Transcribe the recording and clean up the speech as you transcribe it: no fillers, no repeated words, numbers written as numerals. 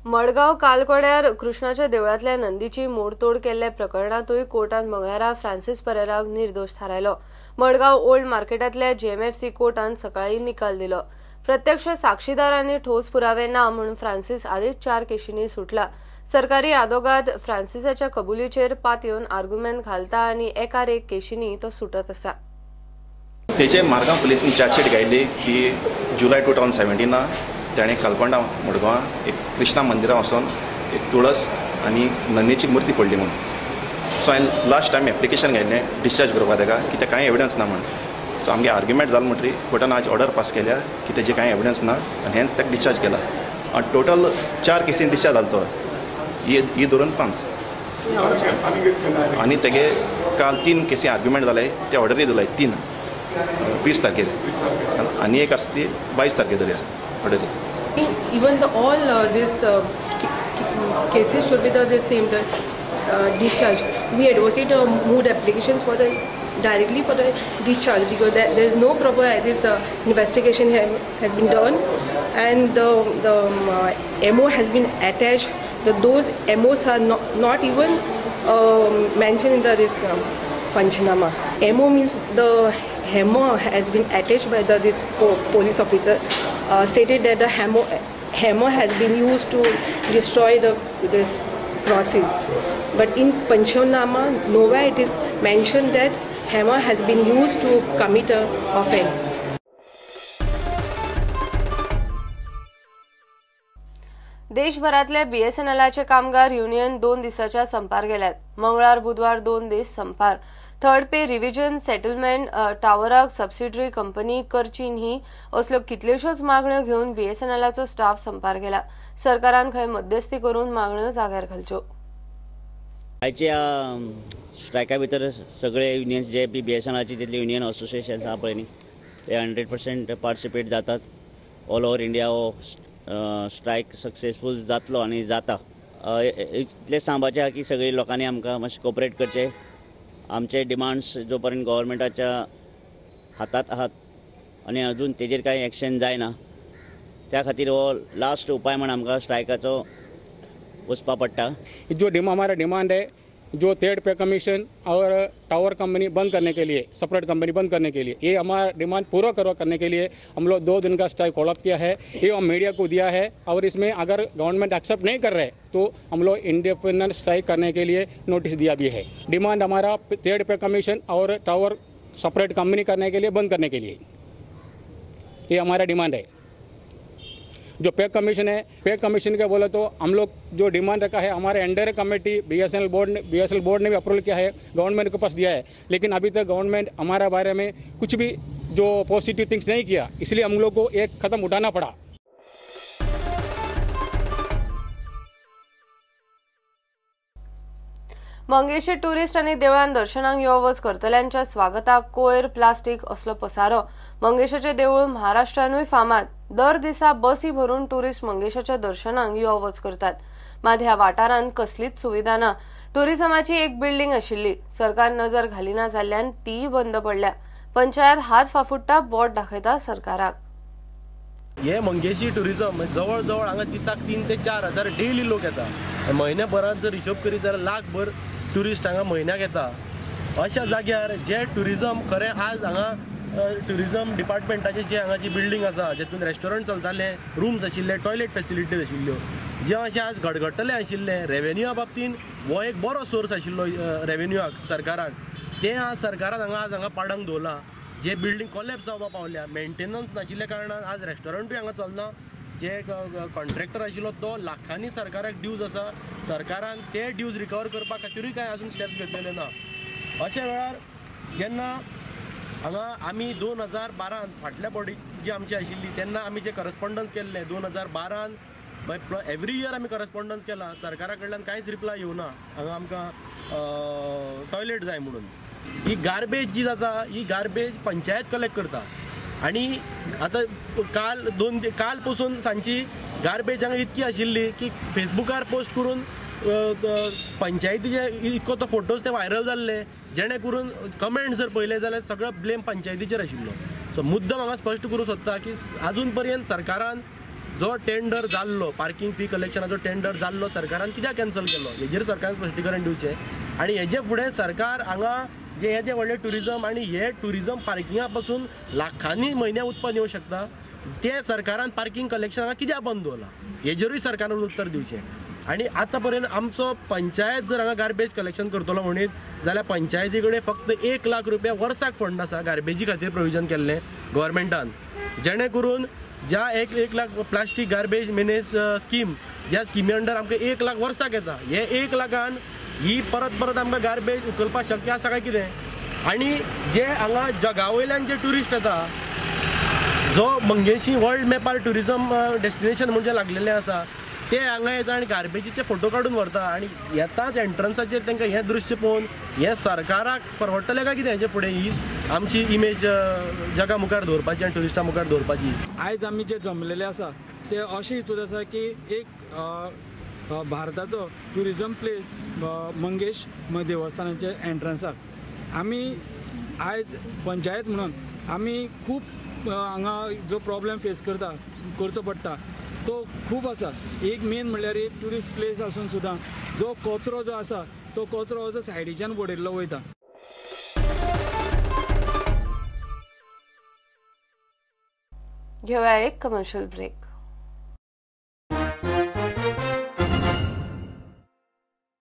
मडगांव कालकोड्यार कृष्णाच्या देवळांतल्या नंदीची मोडतोड केल्ल्या प्रकरणांतूय कोर्टान मंगळारा फ्रांसीस परेराक निर्दोष थारायलो. मडगांव ओल्ड मार्केटांतल्या जेएमएफसी कोर्टान सकाळी निकाल दिलो. प्रत्यक्ष साक्षीदारांनी ठोस पुरावे ना म्हूण फ्रांसीस आदींच 4 केशींनी सुटला. सरकारी आदोगाद फ्रांसिसाच्या कबुलीचेर पातयेवन आर्ग्युमेंट घालता आनी एकार एक केशींनी तो सुटत आसा. तेजे मार्गांव पुलिसीन चार्जशीट घायली की जुलय 2017 ताणें कालकोंडा मडगांवां एक कृष्णा मंदिरां वचोन एक तुळस आनी नंदीची मुर्ती पडली म्हणून. सो हांवें लास्ट टायम एप्लिकेशन घायलें डिस्चार्ज करपाक ताका की ते कांय एविडन्स ना म्हण. सो आमगे आर्ग्युमेंट जालो म्हणटरी कोर्टान आज ऑर्डर पास केल्या की तेजे कांय एविडन्स ना आनी हेंच ताका डिस्चार्ज केला. आनी टोटल 4 केसीन डिस्चार्ज जालो तो, ही धरून 5. आनी तेगे काल 3 केसी आर्ग्युमेंट जाले, ते ऑर्डरी दिले 3 20 तारखेर आनी एक आसा ती 22 तारखेर धरया ऑर्डरी. Even the all this cases should be the same discharge. We advocate moved applications for the directly for the discharge because there is no proper this investigation has been done, and the MO has been attached. Those MOs are not even mentioned in the this panchanama. MO means the hammer has been attached by the this police officer stated that the hammer has been used to destroy the this crosses, but in panchanama nowhere it is mentioned that hammer has been used to commit a offense. देशभरातले बीएसएनएलाचे कामगार union 2 दिसाच्या संपार गेल्यात. मंगळार बुधवार 2 दीस संपार. Third pay revision settlement टावराक subsidiary company करची न्ही असल्यो कितल्योश्योच मागण्यो घेवन बीएसएनएलाचो स्टाफ संपार गेला. सरकारान खंय मध्यस्थी करून मागण्यो जाग्यार घालच्यो. आयच्या स्ट्रायका भितर सगळे युनियन जे बी बीएसएनएलाची तितली युनियन असोसिएशन आसा पळय न्ही ते 100% पार्टिसिपेट जातात. ऑल ओवर इंडिया हो स्ट्रायक सक्सेसफूल जातलो आनी जाता. इतलें सांगपाचें आहा की सगळी लोकांनी आमकां मातशें कोऑपरेट करचें. आमचे डिमांड्स जो पर्यंत गव्हर्मेंटाच्या हातात आहात आनी अजून तेजेर कांय एक्शन जायना त्या खातीर हो लास्ट उपाय म्हण आमकां स्ट्रायकाचो वचपा पडटा. जो हमारा डिमांड है जो थर्ड पे कमीशन और टावर कंपनी बंद करने के लिए, सेपरेट कंपनी बंद करने के लिए, ये हमारा डिमांड पूरा करने के लिए हम लोग 2 दिन का स्ट्राइक कॉल अप किया है. ये हम मीडिया को दिया है और इसमें अगर गवर्नमेंट एक्सेप्ट नहीं कर रहे तो हम लोग इंडिपेंडेंट स्ट्राइक करने के लिए नोटिस दिया भी है. डिमांड हमारा थर्ड पे कमीशन और टावर सेपरेट कंपनी करने के लिए, बंद करने के लिए, ये हमारा डिमांड है. जो पे कमीशन है, पे कमीशन के बोले तो हम लोग जो डिमांड रखा है हमारे अंडर कमेटी बीएसएनएल बोर्ड ने भी अप्रूवल किया है, गवर्नमेंट के पास दिया है, लेकिन अभी तक गवर्नमेंट हमारे बारे में कुछ भी जो पॉजिटिव थिंग्स नहीं किया, इसलिए हम लोग को एक कदम उठाना पड़ा. मंगेशी टुरिस्ट आनी देवळान दर्शनाक यो वच करतल्यांच्या स्वागताक कोयर प्लास्टीक असलो पसारो. मंगेशाचें देवूळ महाराष्ट्रानूय फामाद. दर दिसा बसी भरून टुरिस्ट मंगेशाच्या दर्शनाक यो वच करतात. मात ह्या वाठारांत कसलीच सुविधा ना. टुरिझमाची एक बिल्डिंग आशिल्ली, सरकार नजर घालिना जाल्ल्यान तीय बंद पडल्या. पंचायत हात फाफुडटा, बोट दाखयता सरकाराक. हे मंगेशी टुरिझम जवळ जवळ हांगा दिसाक 3 ते 4 हजार डेली लोक येता. म्हयन्याभरात जर हिशोब करीत जाल्यार लाखभर टुरिस्ट हांगा म्हयन्याक येता. अशा जाग्यार जे टुरिझम खरें आज हांगा टुरिझम डिपार्टमेंटाचे जे हांगा जी बिल्डींग आसा जेतून रेस्टॉरंट चलताले, रूम्स आशिल्ले, टॉयलेट फेसिलिटीज आशिल्ल्यो, जे अशें आज गडगडटलें आशिल्लें रेवेन्यूआ बाबतीन हो एक बरो सोर्स आशिल्लो रेवेन्यूआक सरकाराक, तें आज सरकारान हांगा आज हांगा पाडंग दवरलां. जे बिल्डींग कोलॅप्स जावपाक पावल्या, मेंटेनन्स नाशिल्ल्या कारणान आज रेस्टॉरंटूय हांगा चलना. जे कॉन्ट्रॅक्टर आशिल्लो तो लाखांनी सरकाराक ड्यूज आसा, सरकारान ते ड्यूज रिकवर करपा खातीरूय कांय अजून स्टेप्स घेतलेले ना. अशा वेळार जेन्ना हांगा आमी 2012 फाटल्या बॉडी जी आमची आशिल्ली तेन्ना आमी जे करस्पोंडन्स केल्ले 2012 एवरी इयर आमी करस्पोंडन्स केला, सरकारा कडल्यान कांयच रिप्लाय येवना. हांगा आमकां टॉयलेट जाय म्हणून. ही गार्बेज जी जाता ही गार्बेज पंचायत कलेक्ट करता आनी आतां काल काल पसून सांजची गार्बेज हांगा इतकी आशिल्ली की फेसबुकार पोस्ट करून पंचायतीचे इतको तो फोटोज ते व्हायरल जाल्ले, जेणे करून कमेंट्स जर पळयले जाल्यार सगळो ब्लेम पंचायतीचेर आशिल्लो. सो मुद्दम हांगा स्पश्ट करूंक सोदता की आजून पर्यंत सरकारान जो टेंडर जाल्लो पार्किंग फी कलेक्शनाचो टेंडर जाल्लो सरकारान कित्याक कॅन्सल केलो हेजेर सरकारान स्पश्टीकरण दिवचें. आनी हेजे फुडें सरकार हांगा जे हे जे व्हडले ट्युरिजम आनी हे ट्युरिजम पार्किंगा पासून लाखांनी म्हयन्या उत्पन्न येवं शकता ते सरकारान पार्किंग कलेक्शन हांगा कित्याक बंद दवरलां हेजेरूय सरकारान उत्तर दिवचें. आनी आतां पर्यंत आमचो पंचायत जर हांगा गार्बेज कलेक्शन करतलो म्हणीत जाल्यार पंचायती कडेन फक्त 1 लाख रुपया वर्साक फंड आसा गार्बेजी खातीर प्रोविजन केल्लें गव्हर्मेंटान, जेणे करून ज्या 1 lakh plastic garbage manage scheme ज्या स्किमी अंडर आमकां 1 लाख वर्साक येता, हे 1 लाखान ही परत परत आमकां गार्बेज उखलपाक शक्य आसा काय कितें? आनी जे हांगा जगा वयल्यान जे ट्युरिस्ट येता जो मंगेशी वर्ल्ड मॅपार ट्युरिजम डेस्टिनेशन म्हणजे लागलेलें आसा ते हांगा येता आनी गार्बेजीचे फोटो काडून व्हरता आनी येताच एंट्रन्साचेर तांकां हें दृश्य पळोवन हें सरकाराक परवडटलें काय कितें हेजे फुडें ही आमची इमेज जगा मुखार दवरपाची आनी ट्युरिस्टां मुखार दवरपाची. आयज आमी जे जमलेले आसा ते अशें हितून आसा की एक भारताचो ट्युरिजम प्लेस मंगेश देवस्थानाचे एंट्रन्साक आमी आयज पंचायत म्हणून आमी खूब हांगा जो प्रॉब्लेम फेस करचो पडटा तो खूब आसा. एक मेन म्हणल्यार एक ट्युरिस्ट प्लेस आसून सुद्दां जो कचरो जो आसा तो कचरो असो सायडीच्यान उडयल्लो वयता. घेवया एक कमर्शियल ब्रेक.